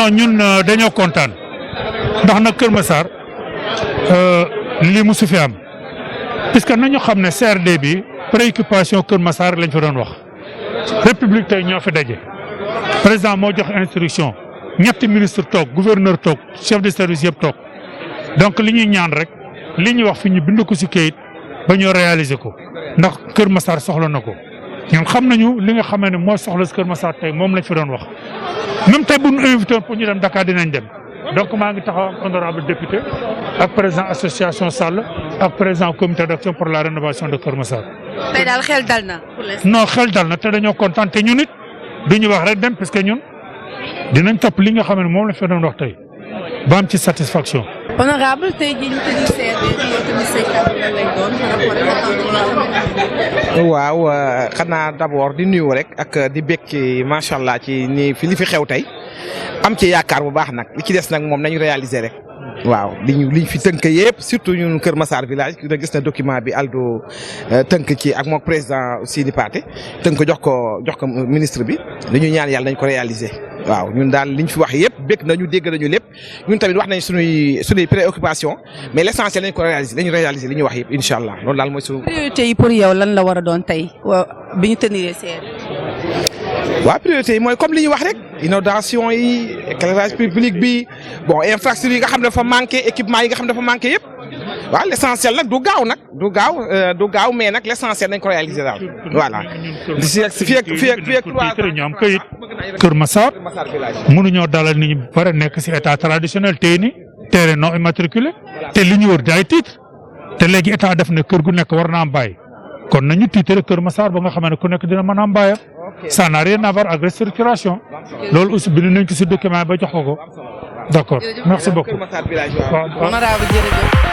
non ñun dañoo kontaan ndax nag Kër Massar lii musu fi am puisque nañu xam ne CRD bi préoccupation Kër Massar lañ fa doon wax république tey ñoo fi daje président moo jox instruction ñetti ministre toog gouverneur toog chef de service yëpp toog donc li ñuy ñaan rek li ñuy wax fi ñu bind ko ci kayit ba ñu réaliser ko ndax Kër Massar soxla na ko ñun xam nañu li nga xamee ne moo soxla ci Kër Massar tey moom lañ fi doon wax même tey bu ñu invité pour ñu dem Dakar dinañ dem donc maa ngi taxaw ak honorable député ak président association Sall ak président comité d'action pour la rénovation de Kër Massar. tey daal xel dal na pour l'instant. non xel dal na te dañoo kontaan te ñun it duñu wax rek dem parce que ñun dinañ topp li nga xam ne moom la fi doon wax tey ba am ci satisfaction. honorable tey jii ñu tëjee CRD bi yow tamit say kàddu lan lay doon par rapport ak attente yi nga xamante ne. waaw xanaa d'abord di nuyu rek ak di bekki macha allah ci ni li fi xew tey am ci yaakaar bu baax nag li ci des nag moom nañu réaliser rek. waaw liñ fi tënk yëpp surtout ñun Kër Massar village da gis na document bi Aldo tënk ci ak moom président Sidi Paté tënk jox ko ministre bi dañu ñaan yàlla nañ ko réaliser. waaw ñun daal liñ fi wax yëpp bëgg nañu dégg nañu lépp ñun tamit wax nañ suñuy préoccupation mais l'essentiel nañ ko réaliser nañu réaliser li ñu wax yëpp incha allah loolu daal mooy suñu. priorité yi pour yow lan la war a doon tey bi ñu tenir CRD. waaw priorité yi mooy comme li ñu wax rek inondation yi éclairage public bi bon infrastructure yi nga xam ne dafa manqué équipement yi nga xam ne dafa manqué yëpp waaw l'essentiel nag du gaaw mais nag l'essentiel nañ ko réaliser daal voilà. fii ak 3 ans ñu am kayit Kër Massar mënuñoo dalal nit ñi ba pare nekk ci état traditionnel tey ni terrain non immatriculé te li ñu wër di ay titre te léegi état def ne kër gu nekk war naa am bàyyi kon nañu titre Kër Massar ba nga xam ne ku nekk dina mën a am bàyyam. Ça n'a rien à voir avec restructuration loolu aussi bind nañ ko ci document ba jox ko d'accord merci beaucoup. honorable jërëjëf.